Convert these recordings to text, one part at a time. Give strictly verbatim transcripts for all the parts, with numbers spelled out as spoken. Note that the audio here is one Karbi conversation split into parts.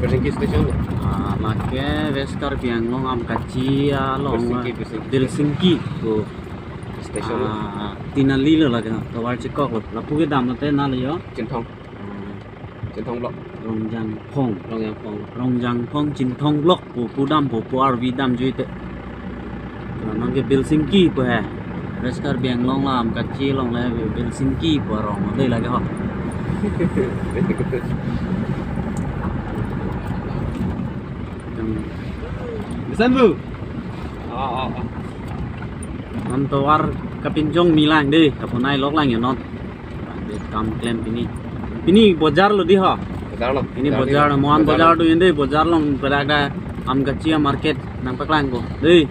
Helsinki station. Ah, lake West Karbi Anglong Amkachi along. Helsinki, Helsinki. Helsinki ko station. Ah, Tinali lo lake, tovar chekok lo. Lapu kedam lote nangli yo. Chinthong. Ah. Chinthong block. Rongjangphong. Rongjangphong. Rongjangphong Chinthong block pu, pu dam pu, pu arvi damjui te. Nangke Helsinki pu he. West Karbi Anglong la Amkachi along le Helsinki pu arong dei lake ho. Bisan bu. Oh, oh, oh. Non tovar kapinchong milang dei, kapunai lok lang yo non. Kam klem pini. Pini bojar lo dei ho. Bojar lo. Pini bojar bojar lo. Mo-an bojar bojar lo. Bojar do inde, bojar along pada ada Amkachi market nangpaklang ko. Dei.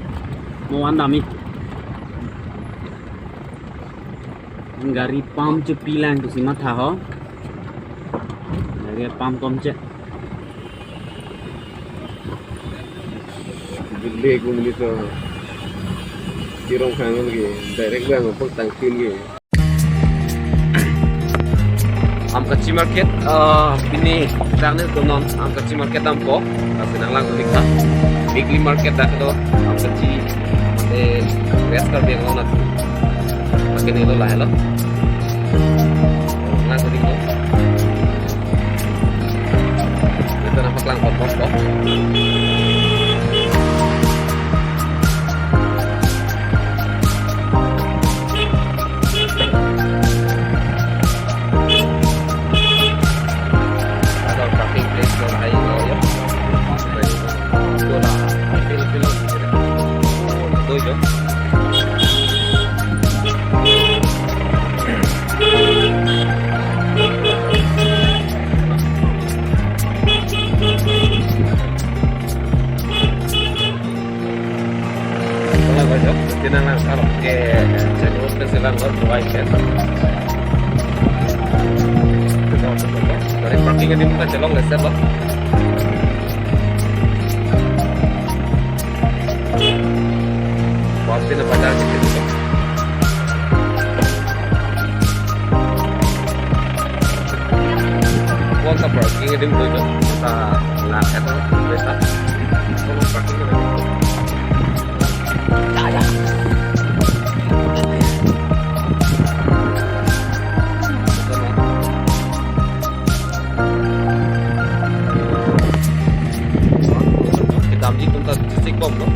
Mo-an dam-i. Gari pam chepi lang pusi matha ho. Gari pam kom che. Bile ko neli to. Tirong khang lagi direct bang apa tangkin ke. Amkachi market, eh, pini dak ne to non Amkachi market dampo, kasi nanglang ko dik ta. Weekly market dak to Amkachi, eh, West Karbi Anglong na. Makin ilo lahelo. Nang ko dik to. Ito na paklang ko ko. Ada parking place ko hai lo ya. Ito na, fill, fill. Ito yo. Wala ba jok, tinang lang kalau ke channel ke silang lo, buai ke. Dari parking di muka chelong leset lo. Buat sini pada gitu. Kung sa parking adim do ito, sa lahat ng beta. Kung parking adim. Kedamji atum ta chesik bom lo.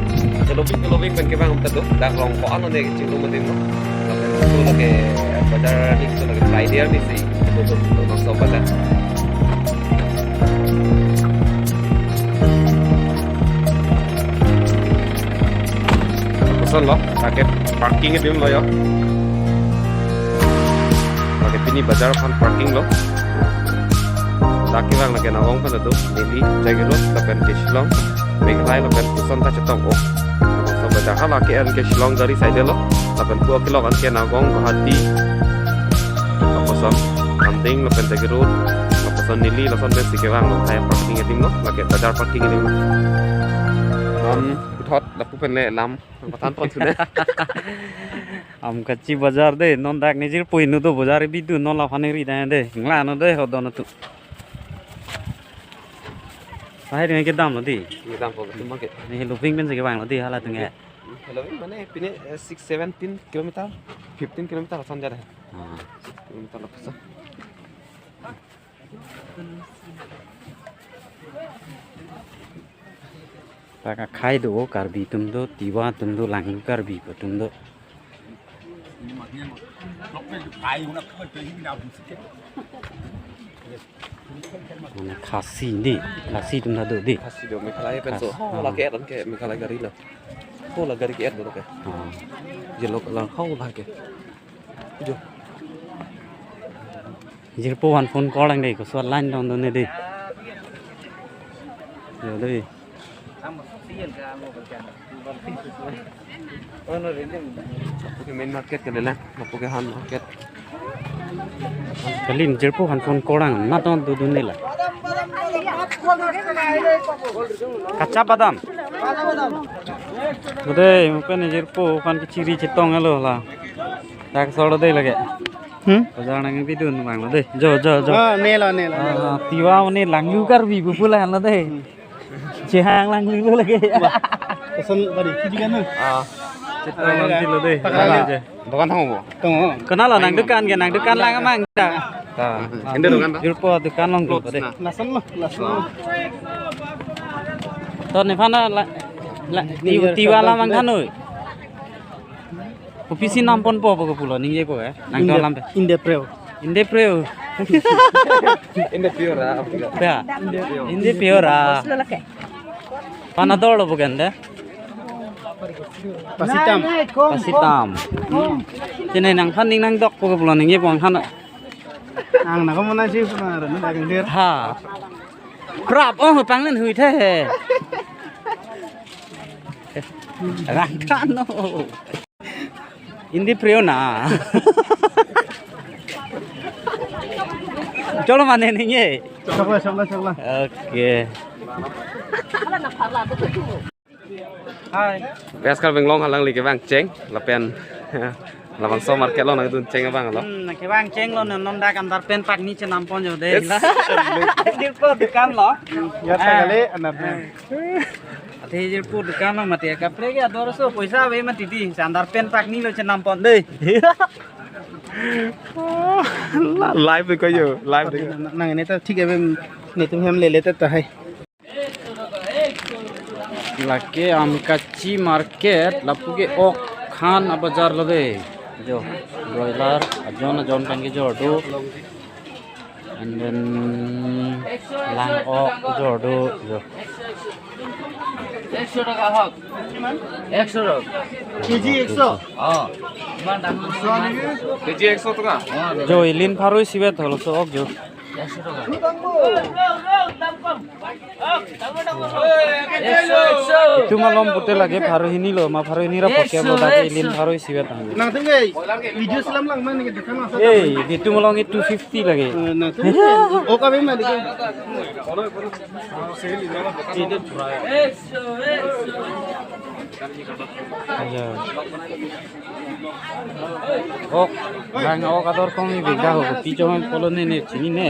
Keloving keloving pen kevang atum ta do. Dak rong ko ano ne chingrum adim lo. Lapen so lake bazar ni, so lake Friday ni si. Laso bajar. Koson lo, lake parking adim lo yo. Lake pini bazar aphan parking lo. Lake vang lake Nagaon aphan do, Nilip, Jagiroad, lapen ke Shillong, Meghalaya, lapen koson ta chetong o. Laso bajar hala ke-en ke Shillong gari side lo, lapen pu kelok an ke Nagaon, Guwahati, lapuson Lumding, lapen Jagiroad, lapuson Nilip, lason pensi kevang lo, hai parking adim lo, lake bazar parking adim lo. Non puthot lapu pen le lam pathan pon thune. Amkachi bazar dei, non dak ne jirpo inut do bazar bidu non la phane ri dei dei. Ngla no dei ho don tu. Lahai dengan kedam lo dei. Kedam po, kedam ke. Ne loving pen si kevang lo dei hala atum ke. Loving mane pini, eh, six, seventeen kilometer, fifteen kilometer ason jare. Ah. Six kilometer lapuson. Dak akhei do, Karbi atum do, Tiwa atum do, Langhin Karbi atum do. Mane Khasi dei, Khasi atum ta do dei. Khasi do, Meghalaya pen so. Khasi. Ho la ke-et an ke Meghalaya gari lo. Ho la gari ke-et lo ke. Ah. Yellow color ho la ke. Jo. Jirpo aphan phone call ang dei, koson line dong dong ne dei. Jo dei. Lapu ke main market ke lela, lapu ke han market. Kalin jirpo aphan phone call ang, na ton dodun ne la. Kacha badam. Dei, mo pen jirpo aphan kechiri chetong lo la. Dak sol dei lake. Hmm? Bazar nangpidun abang lo dei. Jo, jo, jo. Ah, nelo, nelo, nelo. Ah, Tiwa mane langlu Karbi pu pulang lo dei. Hmm. Chehang langlu lo lagi. Wah, pesan tadi, siji kan, no? Ah, chitra lang pilo dei. Pakala. Aja. Dukan tangho bo? Tangho. Kenal lo nang dukan ke, nang dukan lang amang ta. Ta. Ende dukan ta? Jirpo dukan long. Clothes dei. Na. Lason lo, lason lo. To nephan la, la, Ti-, Tiwa alam abang than noi. Kopisi nam ponpo pu ke pulo ningjepo ke? Nang Inde, dolam pe. Inde preo. Inde preo. Inde preo ra. Ya. Inde preo ra. Panadol lo bukan dei? Pasitam. Pasitam. Chini nangphan ning nangdokpo ke pulo ningjepo nangphan. Ang nang kamu nasi pernah ada nih daging dir. Ha. Prap, oh, panglen hui the. Rangkan no. Inde preo na. Cholo mane ningje. Chokla, chokla, chokla. Okay. Hai. West Karbi Anglong alangli kevang cheng lapen labangso market lo nangdun cheng abang lo. Hmm, nang kevang cheng lo, non dak andar pen pakni chenam pon jo dei. Yes. La. Jirpo dukan lo. Ya, ah, kali, andar pen. Athe jirpo dukan lo mati kaprek ya, dor so poisa ave mati dei. Andar pen pakni lo chenam pon dei. La, live dekho jo, live dekho. Nang, nang ini ta thik ave, netum hem lele ta tahai. Lake Amkachi market, lapu ke ok khan abazar lo dei. Jo, broiler, ajon ajon pen kejor do. And then lang ok kejor do, jo. একশো টাকা হক। একশো টাকা। কেজি একশো? অ। ইমান দাম। একশো নেকি? কেজি একশো টকা? অ, দে। Jo, ilin pharo isivet holo so ok jo. একশো টাকা। একশো, একশো। Itum alom pute lake pharo hini lo, ma pharo hini ra poke lo, dak ilin pharo isivet ang. Nangtum ke video selam lang mana kita kan masa. Eh, itum along itu two fifty lake. Eh, nangtum ke, oh, kabe mana ke? একশো, একশো। Ya. Ok, lang ok ador kong ni beda ho, pichong pulo ne ne chinine.